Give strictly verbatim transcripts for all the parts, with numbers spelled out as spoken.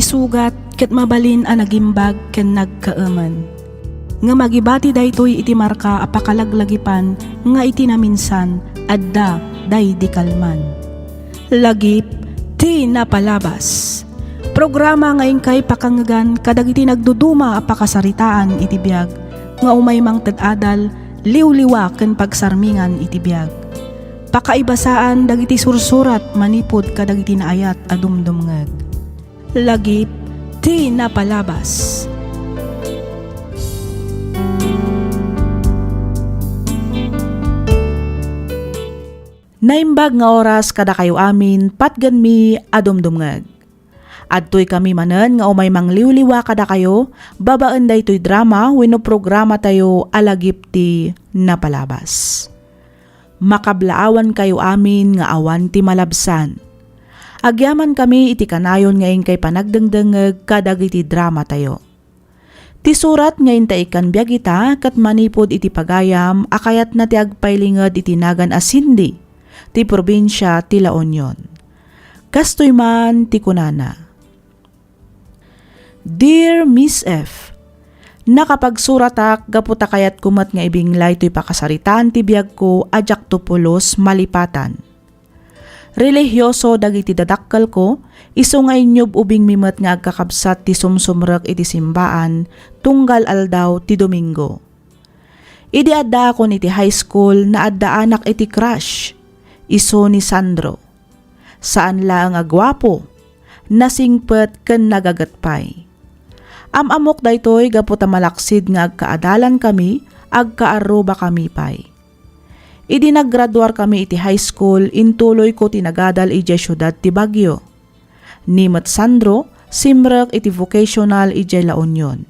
Sugat ket mabalin a nagimbag ken nagkaemen. Ngem agibati daytoy iti marka a pakalaglagipan nga iti naminsan, adda daydi kalman. Lagip ti napalabas. Programa nga inkay pakangegan kadagiti nagduduma a pakasaritaan iti biag nga umay mangted adal, liwliwa ken pagsarmingan iti biag. Pakaibasaan dagiti sursurat manipud kadagiti naayat a dumdumngeg. Lagip ti napalabas. Naimbag nga oras kadakayo amin, patgenmi a dumdumngeg. Adtoy kami manen nga umay mangliwliwa kadakayo babaen daytoy drama wenno programatayo a Lagip ti Napalabas. Makablaawankayo amin nga awan ti malabsan. Agyamankami iti kanayon nga inkay panagdengdengngeg kadagiti dramatayo. Ti surat nga intaikkan biag ita ket manipud iti pagayam a kayatna ti agpailinged iti nagan a Cindy, ti probinsia ti La Union. Kastoy man ti kunana, Dear Miss F, nakapagsuratak gapu ta kayatko met nga ibinglay toy pakasaritaan ti biagko a diakto pulos malipatan. Relihioso dagiti dadakkelko, isu nga inyub-ubingmi met nga agkakabsat ti sumsumrek iti simbaan tunggal aldaw ti Domingo. Idi addaakon iti high school, naaddaanak iti crush, isu ni Sandro. Saan laeng a guapo, nasingpet ken nagaget pay. Am-ammok daytoy gapu ta malaksid nga agkaadalankami, agkaarrubakami pay. Idi naggraduarkami iti high school, intuloyko ti nagadal idiay siudad ti Baguio. Ni met Sandro, simrek iti vocational idiay La Union.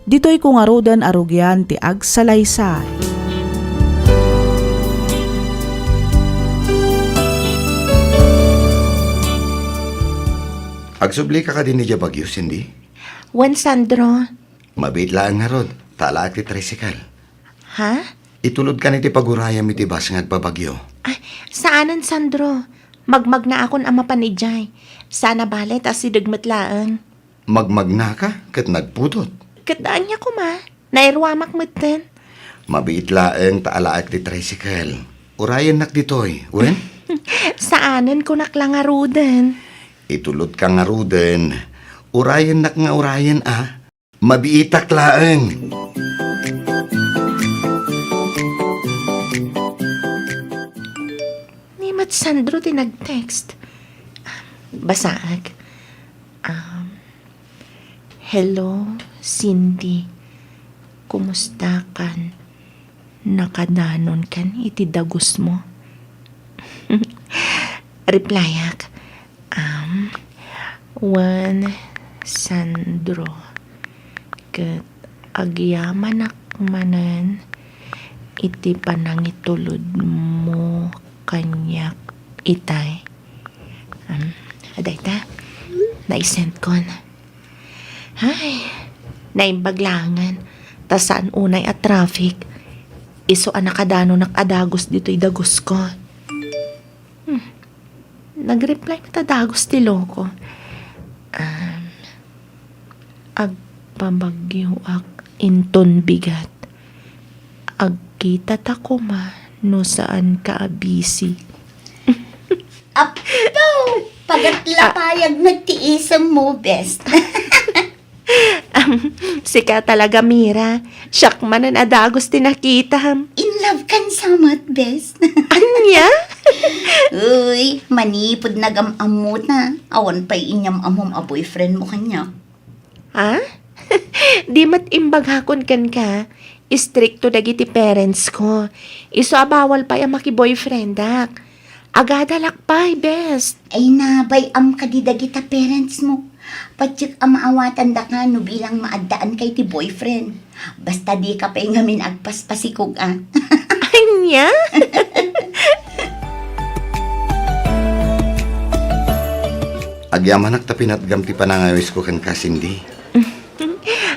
Ditoyko ngaruden a rugian ti agsalaysay. Agsublika kadin idiay Baguio, Cindy? Wen, Sandro. Mabiit laeng ngarud, ta alaek ti tricycle. Ha? Itulodkan iti pagurayam iti bus nga agpa-Baguio. Ay, saanen, Sandro. Magmagnaakon a mapan idiay. Saan a bale ta asideg met laeng. Magmagnaka ket nagpudot. Ket ania koma? Nairuamak metten. Mabiit laeng ta alaek ti tricycle. Urayennak ditoy, wen? Saanen, kunak la ngaruden. Itulodka ngaruden. Urayennak nga urayen a. Mabiitak laeng. Ni met Sandro ti nag-text. Basaek. Um, "Hello, Cindy. Kumusta kan? Nakadanonkan iti dagusmo?" Replyak, um, "Wen, Sandro, ket agyamanak manen iti panangitulodmo kaniak itay." Um, adayta, naisendkon. Ay, naimbag laengen, ta saan unay a traffic. Isu a nakadanonak a dagus ditoy dagusko. Hmm. Nag-reply met a dagus ti loko. Um, "Agpabagyoak inton bigat. Agkitata koma no saanka a busy." Apo! Pagat la payag met ti isemmo, bes. Am, sika talaga, Mira. Siak manen a dagus ti nakitam. In love kan sa met, bes. Ania? Uy, manipud nagam-ammota, awan pay inyam-ammom a boyfriend mo kaniak. Ha? Di met imbagakon kenka, istrikto dagiti parents ko. Isu a bawal pay a makiboyfriendak. Agadalak pay, bes. Ay, nabay-am kadi dagita parents mo. Patiek a maawatandaka no bilang maaddaanka iti boyfriend. Basta dika pay ngamin agpaspasikog a. Ania? Agyamanak ta pinatgam ti panangawisko kenka, Cindy.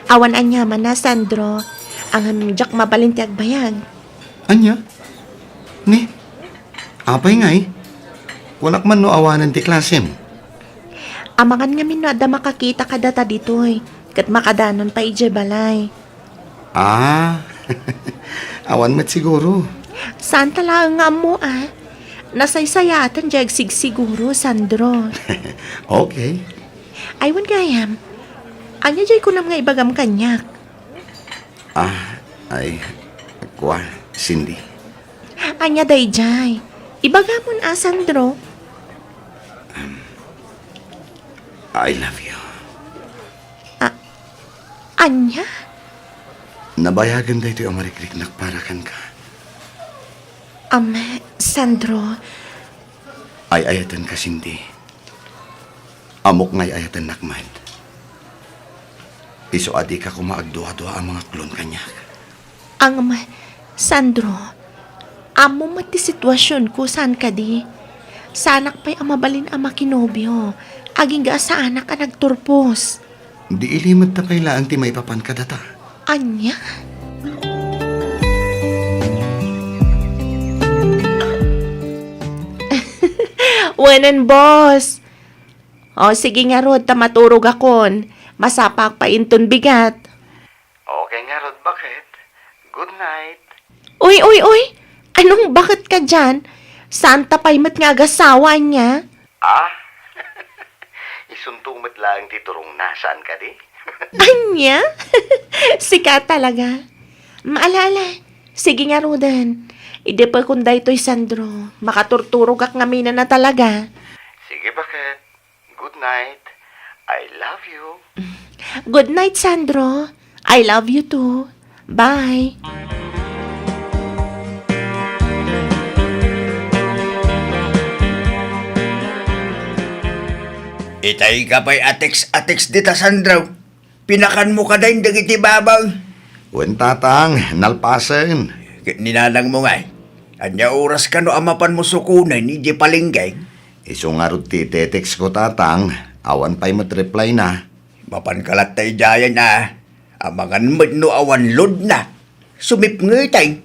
Awan aniamanna, Sandro. Ngem diak mabalin ti agbayag. Ania? Ni? Apay ngay? Kunak man no awanen ti klasem. Amangan ngamin no adda makakita kadata ditoy, ket makadanon pay idiay balay. Ah, awan met siguro. Saanta laeng nga ammo, a. Nasaysayaaten diay agsigsiguro, Sandro. Okay. Ay, wen gayam. Ania diay kunam nga ibagam kaniak? Ah, ay, kua, Cindy. Ania daydiay? Ibagamon a, Sandro. I love you. A-, ania? Nabayagen daytoy a marikriknak para kenka. Am, Sandro. Ay-ayatenka, Cindy. Ammok nga ay-ayatennak met. Isu a dika koma agduadua a mangaklon kaniak. Ngem, Sandro, ammom met ti situasionko, saan kadi? Saanak pay a mabalin a makinobio, agingga a saanak a nagturpos. Di ilimedta pay laeng ti maipapan kadata. Ania? Wenen, boss. O, sige ngarud, ta maturogakon. Masapaak pay inton bigat. Okay ngarud, baket. Good night. Uy, uy, uy! Anong baket ka diyan? Saanta pay met nga agasawa, ania? Ah? Isunto met laeng ti turongna, saan kadi? Ania? Sika talaga. Mm, ala, ala. Sige ngaruden. Idepekon daytoy, Sandro. Makaturturogak ngamin a talaga. Sige, baket. Good night. I love you. Good night, Sandro. I love you too. Bye. Itay ka pay a text a text dita, Sandro. Pinakanmo kadi dagiti babaw? Wen, tatang, nalpasen. Ket ni nanangmo ngay, ania oras kano a mapanmo sukonen idiay palengke? Isu ngarud ti ite-text ko, tatang. Awan pay met reply na. Mapanka latta idiayen a. Amangan met no awan load na. Sumipngeten.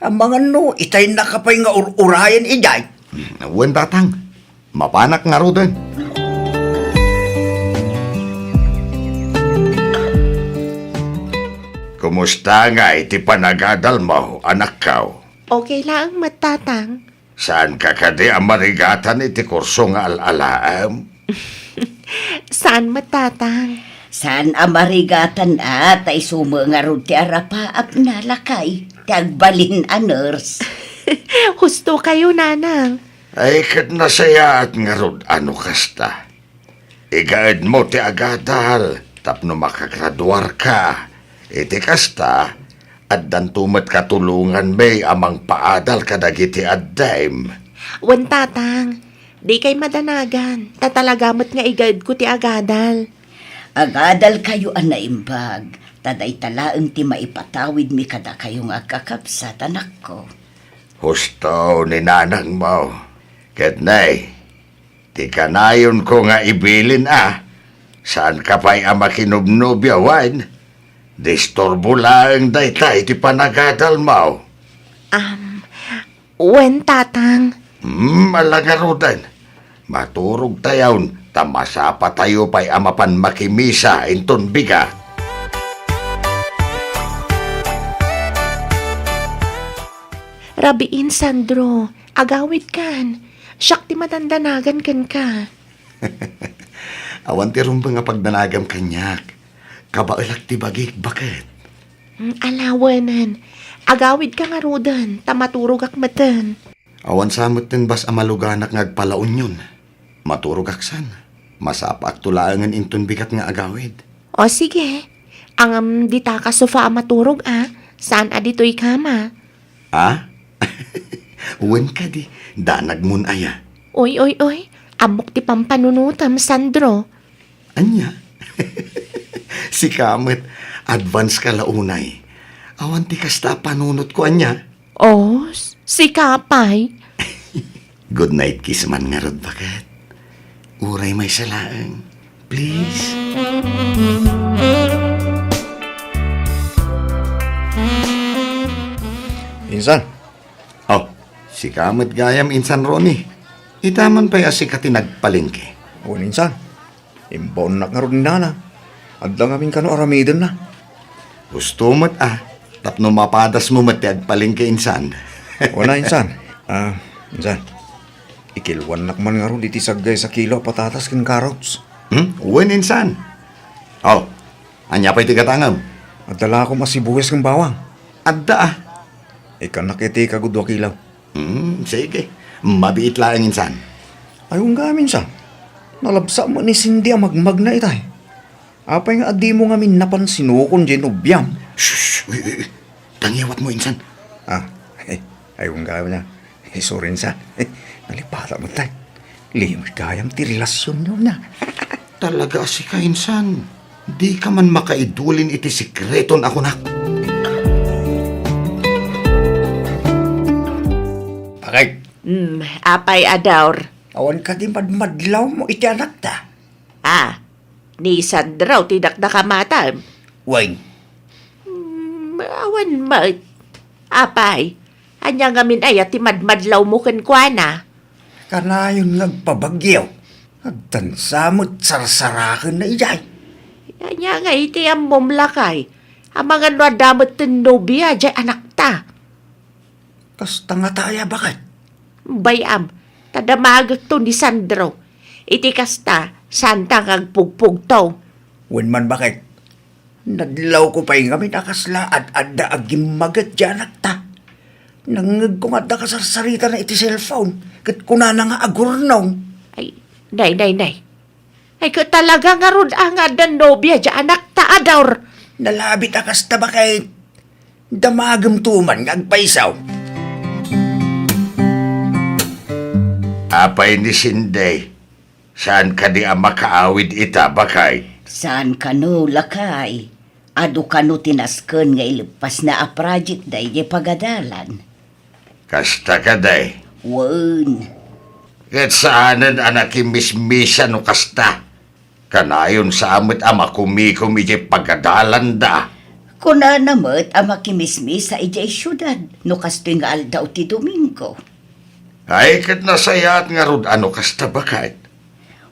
Amangan no itay naka pay nga ur-urayen idiay. Wen, tatang. Mapanak ngaruden. Kumusta ngay ti panagadalmo, anakko? Okay laeng met, tatang. Saanka kadi a marigatan iti kurso nga al-alaem? Saan met, tatang. Saan a marigatan a, ta isu met ngarud ti arapaapna, lakay, ti agbalin a nurse. Husto kayo, nanang. Ay, ket nasayaat ngarud a no kasta. Igaedmo ti agadal tapno makagraduarka. Iti kasta, addanto met katulonganmi a mangpaadal kadagiti addem. Wen, tatang, dikay madanagan, ta talaga met nga igaedko ti agadal. Agadalkayo a naimbag, ta dayta laeng ti maipatawidmi kadakayo nga agkakabsat, anakko. Husto ni nanangmo. Ket nay, ti kanayonko nga ibilin a, saanka pay a makinobnobio, wen? Disturbo laeng dayta iti panagadalmo. Am, wen, tatang. Hmm, ala ngaruden. Maturogtayon, ta masapatayo pay a mapan makimisa inton bigat. Rabiin, Sandro. Agawidkan. Siak ti madandanagan kenka. Awan ti rumbeng a pagdanagam kaniak. Kabaelak ti bagik, baket. Mm, ala wen. Agawidka ngaruden, ta maturogak metten. Awan sa metten bas a maluganak nga agpalaunyon. Maturogak san. Masapaakto laengen inton bigat nga agawid. O, sige. Ngem dita ka sofa a maturog, a. Saan a ditoy kama. A? Wen kadi, danagmon aya? Oy, oy, oy. Ammok ti pampanunotem, Sandro. Ania? Sika met, advance ka la unay. Awan ti kasta a panunotko, ania? O, s-, sika pay. Good night kiss man ngarud, baket. Uray maysa laeng. Please. Insan. O, sika met gayam, Insan Ronnie. Ita man pay a sika ti nagpalengke. Wen, Insan. Imbaonnak ngarud ni Nana. Adda ngamin kano aramidenna. Husto met a, tapno mapadasmo met ti agpalengke, insan. Wen a, insan. Ah, insan. Ikiluannak man ngarud iti saggaysa kilo a patatas ken carrots. Hmm? Wen, insan. Aw, ania pay ti gatangem? Adda lakom a sibuyas ken bawang. Adda a. Ikkannak iti kagudua kilo. Hmm, sige. Mabiit laeng, insan. Ay, wen gayam, insan. Nalabsa met ni Cindy a magmagna itay. Apay nga adimo ngamin napansinokon diay nobiam? Shh! Uy, uy, uy. Tangiwatmo, insan. Ah, ay, wen gayam na. Eh, sorry, insan. Nalipata met tay. Limos gayam ti relasionyo na. Talaga a sika, insan. Dika man makaidulin iti sekreton a kunak. Bakit? Hmm, apay, Adaur? Awan kadi madmadlawmo iti anakta? Ah, ni Sandro ti dakdakamatam. Wen. Hmm, awan met. Apay, ania ngamin aya ti madmadlawmo kenkuana? Kanayon nga agpabagyo. Agtansa met sarsarakenna idiay. Ania nga iti ammom, lakay? Amangan no adda met ti nobia diay anakta. Kasta ngata aya, bakit? Bay-am, ta damagekto ni Sandro. Iti kasta, saanta nga agpugpugto. Wen man, bakit? Nadlawko pay ngamin a kasla ad-adda a gimmaget diay anakta. Nangngegko nga adda kasarsaritana iti cellphone, ket kunana nga agurnong. Ay, nay, nay, nay. Ay, ket talaga ngarud a nga adda nobia diay anakta, Adaur. Nalabit a kasta, bakit? Damagemto man nga agpayso. Apay ni Cindy, saan kadi a makaawid ita, bakay? Saan kano, lakay? Adu kano ti nasken nga ileppasna a project daydiay pagadalan? Kasta kadi? Wen. Ket saanen a nakimismisa no kasta. Kanayon sa met a makumikom idiay pagadalanda. Kunana met a makimismisa idiay siudad no kastoy nga aldaw ti Domingo. Ay, ket nasayaat ngarud a no kasta, bakit?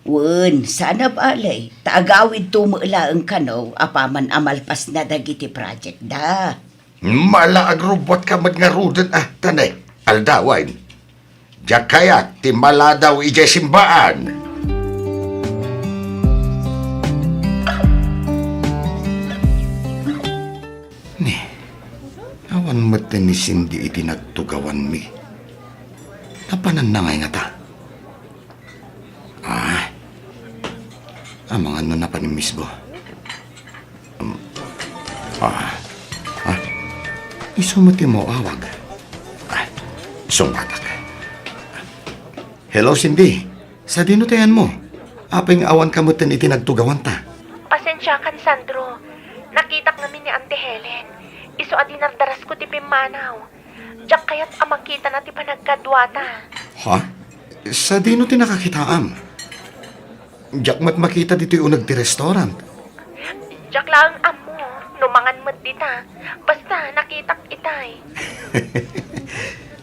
Wen, saan a bale, ta agawidto met laeng kano apaman a malpasna dagiti project da. Mala agrubbuatka met ngaruden a, ta ne, aldawen. Diak kayat ti maladaw idiay simbaan. Ne, awan met ni Cindy iti nagtugawanmi. Napananna ngay ngata? Ah. Amangan no napan ni Miss Bo. Um, ah. Ah. Isu met ti maawag. Ah. Sungbatak. Hello, Cindy. Sadino ti ayanmo? Apay nga awan ka metten iti nagtugawanta? Pasensiakan, Sandro. Nakitak ngamin ni Auntie Helen. Isu a dinardarasko ti pimmanaw. Diak kayat a makitana ti panagkaduata. Ha? Sadino ti nakakitaam? Diak met makita ditoy uneg ti restaurant. Diak laeng ammo no mangan met dita. Basta, nakitak itay.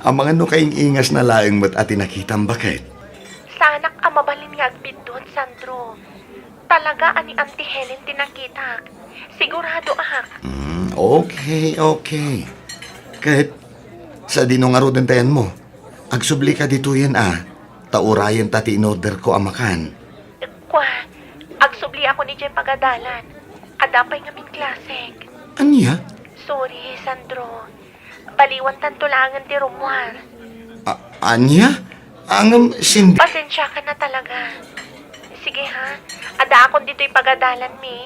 Amangan no kaing-ingasna laeng met a ti nakitam, baket? Saanak a mabalin nga agbiddut, Sandro. Talaga a ni Auntie Helen ti nakitak. Siguradoak. Mm, okay, okay. Ket, sadino ngaruden ti ayanmo? Agsubli ka ditoyen a, ta urayenta ti inorderko a makan. Kua, agsubliakon idiay pagadalan. Adda pay ngamin klasek. Ania? Sorry, Sandro. Baliwantanto laengen ti rummuar. A-, ania? Ngem, Cindy. Pasensiakan na talaga. Sige, ha? Addaakon ditoy pagadalanmi.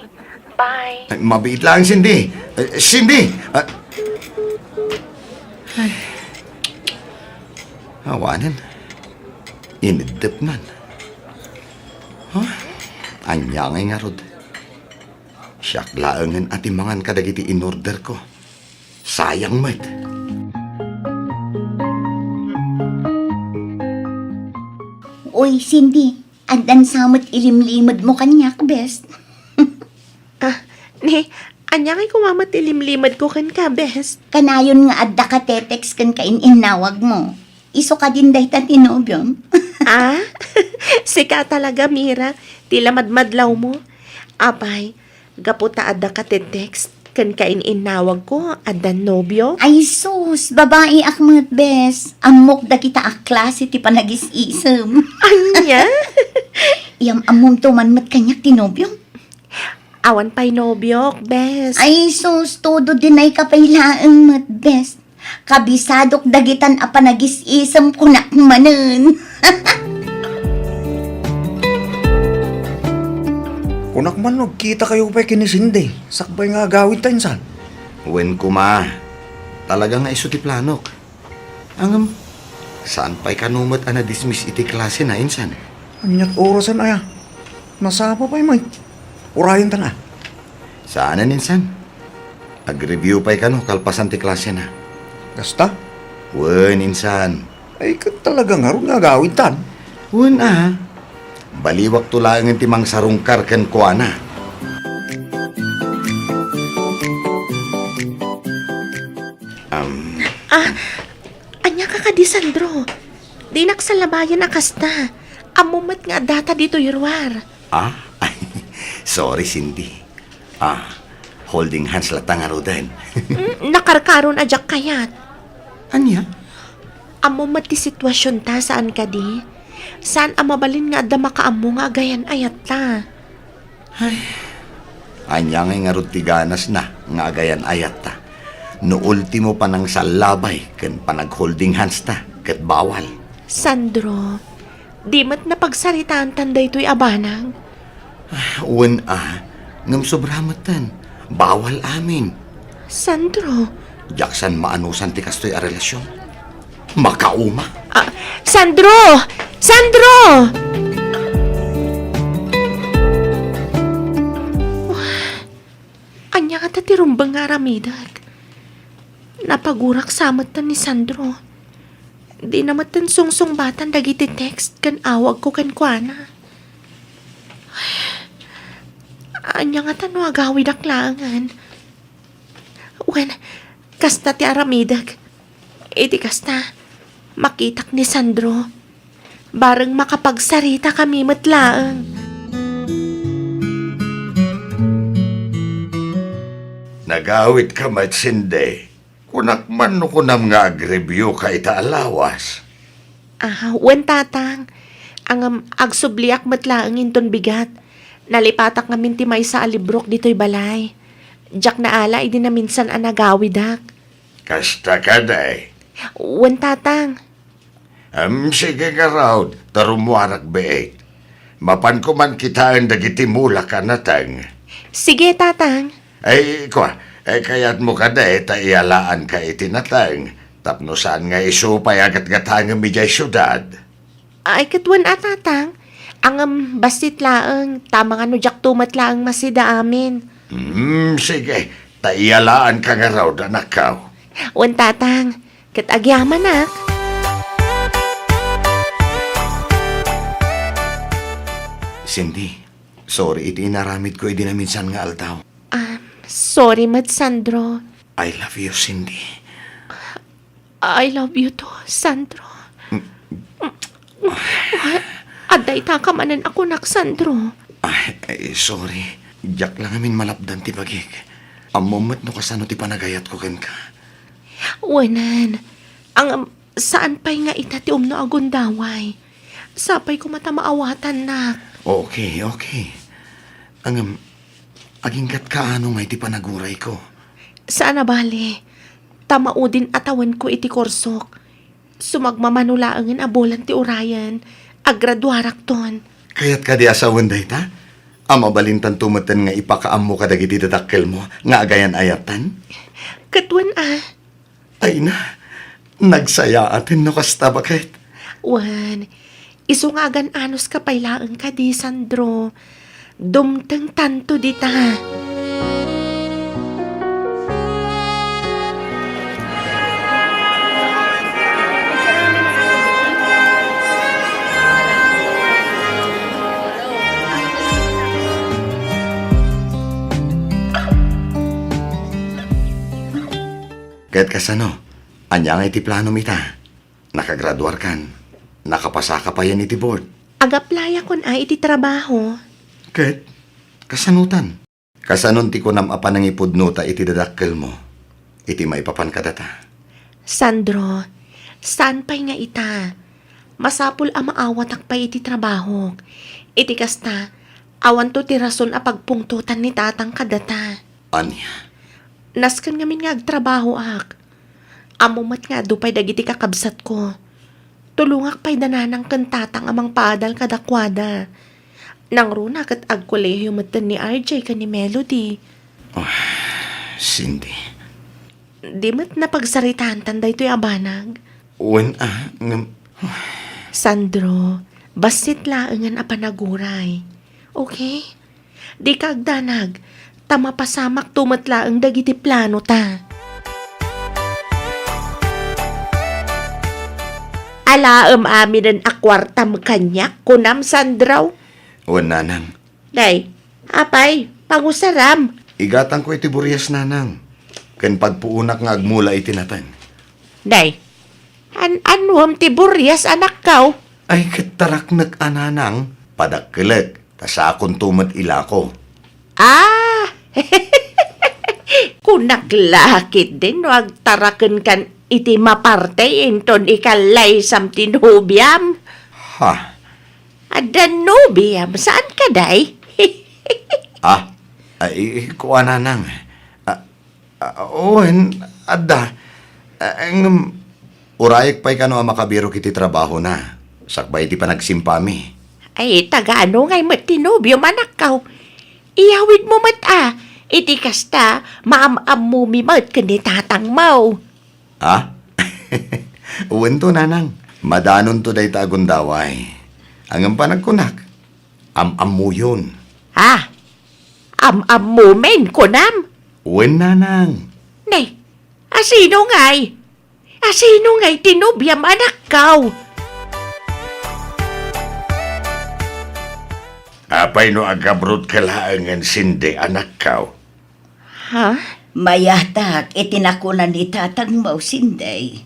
Bye. Ay, mabiit laeng, Cindy. Eh, Cindy! Ah. Ay. Awanen. Ineddep man. Huh? Ania ngay ngarud? Siak laengen a ti mangan kadagiti inorderko. Sayang met. Uy, Cindy, addan sa met ilimlimedmo kaniak, bes. Ah, ni, ania ngay koma met ti limlimedko kenka, bes? Kanayon nga adda ka text kenka in-innawagmo. Isu kadin dayta ti nobiom? Ah? Sika talaga, Mira, ti lamadmadlawmo. Apay, gapu ta addaka ti text ken kainnawagko, addan nobio? Ay sus, babaiak met, bes. Ammok dagita a klase ti panagis-isem. Ania? Iyam-ammomto man met kaniak ti nobio? Awan pay nobiok, bes. Ay sus, todo dinay ka pay laeng met, bes. Kabisadok dagitan a panagis-isem, kunak manen. Kunak man no agkitakayo pay ken ni Cindy, sakbay nga agawidta insan. Wen koma, talaga nga isu ti planok. Ngem, saan pay kano met a na-dismiss iti klasena insan? Aniat orasen aya? Nasapa pay met. Urayentan a. Saanen insan. Ag-review pay kano kalpasan ti klasena. Kasta? Wen insan. Ay, ket talaga ngarud nga agawidtan. Wen a. Baliwakto laengen ti mangsarungkar kenkuana. Am. Ah, ania ka kadi, Sandro? Dinak salabayan a kasta. Ammom met nga addata ditoy ruar. Ah? Sorry, Cindy. Ah, holding hands latta ngaruden. Mm, nakarkaron a diak kayat. Ania? Ammom met ti situasionta, saan kadi? Saan a mabalin nga adda makaammo nga agayan-ayatta? Ay, ania ngay ngarud ti ganasna nga agayan-ayatta? No ultimo, panangsallabay ken panag-holding hands ta ket bawal. Sandro, di met napagsaritaantan daytoy a banag? Ah, wen a, ngem sobra metten. Bawal amin. Sandro. Diak san maanusan ti kastoy a relasion. Makauma. Ah, Sandro! Sandro! Ania ngata ti rumbeng nga aramidek? Napagurak sa metten ni Sandro. Dina metten sungsungbatan dagiti text ken awagko kenkuana. Ania ngata no agawidak laengen? Wen, kasta ti aramidek. Iti kasta, makitak ni Sandro. Bareng makapagsaritakami met laeng. Nagawidka met, Cindy. Kunak man no kunam nga ag-review ka ita a lawas. Ah, wen, Tatang. Ngem, agsubliak met laeng inton bigat. Nalipatak ngamin ti maysa a librok ditoy balay. Diak naala idi naminsan a nagawidak. Kasta kadi? Wen, Tatang. Em, sige ngarud, ta rummuarak biit. Mapanko man kitaen dagiti mulak a nateng. Sige, Tatang. Ay, kua, ay, kayatmo kadi ta iyalaanka iti nateng, tapno saan nga isu pay a gatgatangem idiay siudad? Ay, ket wen a, Tatang. Ngem, bassit laeng, ta mangano diakto met laeng masida amin. Hmm, sige, ta iyalaanka ngarud, anakko. Wen, Tatang. Ket agyamanak. Cindy, sorry iti inaramidko idi naminsan nga aldaw. Ah, sorry met, Sandro. I love you, Cindy. I love you too, Sandro. Adda itaka manen a kunak, Sandro. Ay, ay, sorry. Diak la ngamin malapdan ti bagik. Ammom met no kasano ti panagayatko kenka. Wen, ang, saan pay nga ita ti umno a gundaway. Sapay koma ta maawatannak. Okay, okay. Ngem, aginggatka no ania ti panagurayko. Saan a bale. Ta maudin a tawenko iti kursok. Sumagmamano laengen a bulan ti urayen, agraduarakton. Kayat kadi a sawen dayta? A mabalintanto metten nga ipakaammo kadagiti dadakkelmo nga agayan-ayatan? Ket wen a. Ay na, nagsayaaten no kasta, baket. Wen, isu nga agan-anos ka pay laeng kadi, Sandro. Dumtengtanto dita. Ket kasano? Ania ngay ti planom ita? Nakagraduarkan? Nakapasaka payen iti board? Agaplayakon a iti trabaho. Ket, kasanutan? Kasanon ti kunam a panangipudnota iti dadakkelmo, iti maipapan kadata? Sandro, saan pay nga ita? Masapul a maawatak pay iti trabahok. Iti kasta, awanto ti rason a pagpungtotan ni tatang kadata. Ania? Nasken ngamin nga agtrabahoak. Ammo met nga adu pay dagiti kakabsatko. Tulongak pay da nanang ken tatang a mangpaadal kadakuada. Nangruna ket agkolehio metten ni R J ken ni Melody. Ah, Cindy. Di met napagsaritaantan daytoy a banag? Wen a, ngem Sandro, bassit laengen a panaguray. Okay? Dika agdanag, ta mapasamakto met laeng dagiti planota. Alaem aminen a kuartam kaniak, kunam, Sandro? Wen, nanang. Day, apay, pangusaram. Igatangko iti burias, nanang. Ken pagpuonak nga agmula iti nateng. Day, an-anuem ti burias, anakko? Ay, ket taraknek a, nanang, padakkelek, ta sakonto met ilako. Ah! Kunak la ketdin no agtarakenkan iti maparte inton ikalaysam ti nobiam. Ha? Adda nobiam, saan ka, day? Ah, ay, kuan, nanang. Ah, Ah, wen, adda. Ah, ngem, urayek pay kano a makabirok iti trabahona, sakbay iti panagsimpami. Ay, taga-ano ngay met ti nobiom, anakko? Iyawidmo met a, iti kasta, maam-ammomi met ken ni tatangmo. Ha? Wento, nanang. Madanonto dayta a gundaway. Ngem panagkunak, am-ammoyon. Ha? Am-ammomin, kunam? Wen, nanang. Ne, asino ngay? Asino ngay ti nobiam, anakko? Apay no agabrodka laengen, Cindy, anakko? Ha? Mayatak iti nakuna ni tatangmo, Cindy.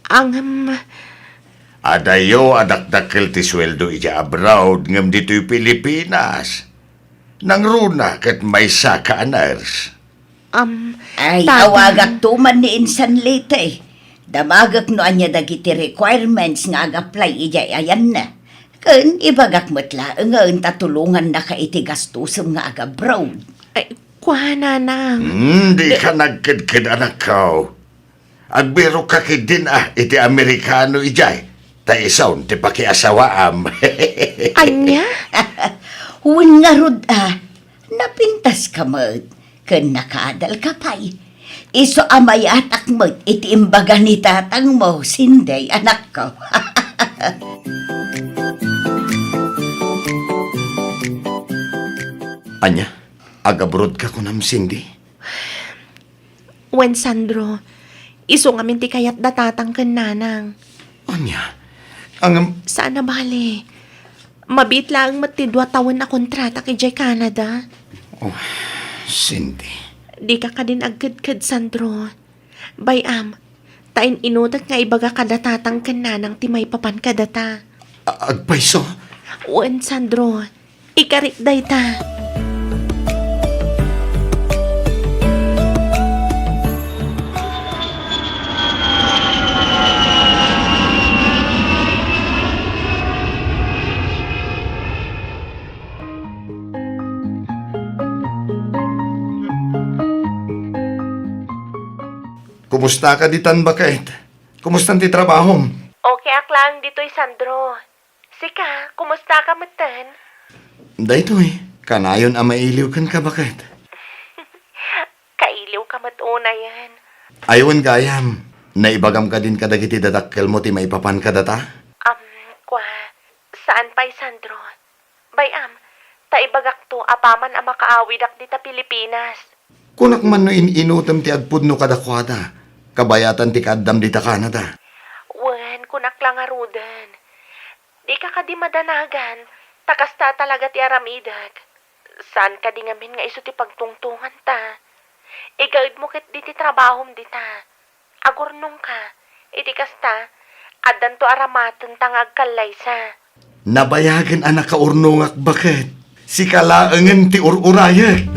Ngem, adayo a dakdakkel ti sueldo idiay abroad ngem ditoy Pilipinas. Nangruna ket maysaka a nurse. Am, Ay, Tatang. Awagakto man ni insan Liti. Damagek no ania dagiti requirements nga ag-apply idiay ayanna. Ken ibagak met laengen ta tulongannaka iti gastosem nga ag-abroad. Ay, kuana, Nang. Hmm, dika nagkedked, anakko. Agbirokka ketdin a iti Amerikano idiay, ta isun ti pakiasawaam. Ania? Wen ngarud a, napintaska met, ken nakaadalka pay. Isu a mayatak met iti imbaga ni tatangmo, Cindy, anakko. Ania? Agabrodka kunam, Cindy? Wen, Sandro, isu ngamin ti kayat da tatang ken nanang. Ania? Ngem, saan a bale. Mabiit laeng met ti dua tawen a kontratak idiay Canada. Oh, Cindy. Dika kadin agkedked, Sandro. Bay-am, ta in-inutek nga ibaga kada tatang ken nanang ti maipapan kadata. A-, agpayso? Wen, Sandro. Ikarik dayta. Kumustaka ditan, baket? Kumustan ti trabahom? Okay ak laeng ditoy, Sandro. Sika, kumustaka metten? Daytoy, kanayon a mailiw kenka, baket? Kailiwka met unayen. Ay, wen gayam, naibagam kadin kadagiti dadakkelmo ti maipapan kadata? Am, kua, saan pay, Sandro. Bay-am, ta ibagakto apaman a makaawidak dita Pilipinas. Kunak man no in-inutem ti agpudno kadakuada, kabayatan ti kaaddam dita Canada. Wen, kunak la ngaruden. Dika kadi madanagan, ta kasta talaga ti aramidek. Saan kadi ngamin nga isu ti pagtungtonganta. Igaedmo ketdi ti trabahom dita. Agurnongka, iti kasta, Addanto aramaten ta nga agkallaysa. Nabayagen a nakaurnongak baket. Sika laengen ti ur-urayek.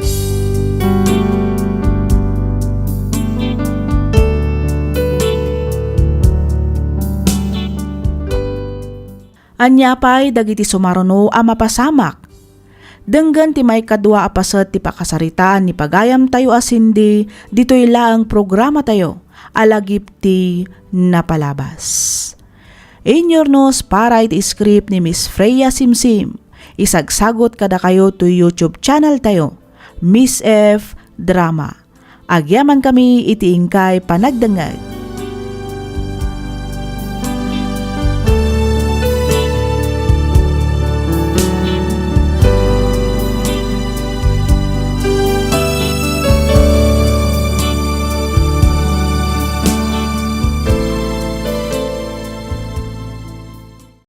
Ania pay dagiti sumaruno a mapasamak? Denggen ti maikadua a paset ti pakasaritaan ni pagayamtayo a Cindy ditoy laeng programatayo a lagip ti napalabas. Inyurnos para iti script ni Miss Freya Simsim. Isagsagot kadakayo toy YouTube channel tayo, Miss F Drama. Agyaman kami iti inkay panagdengngeg.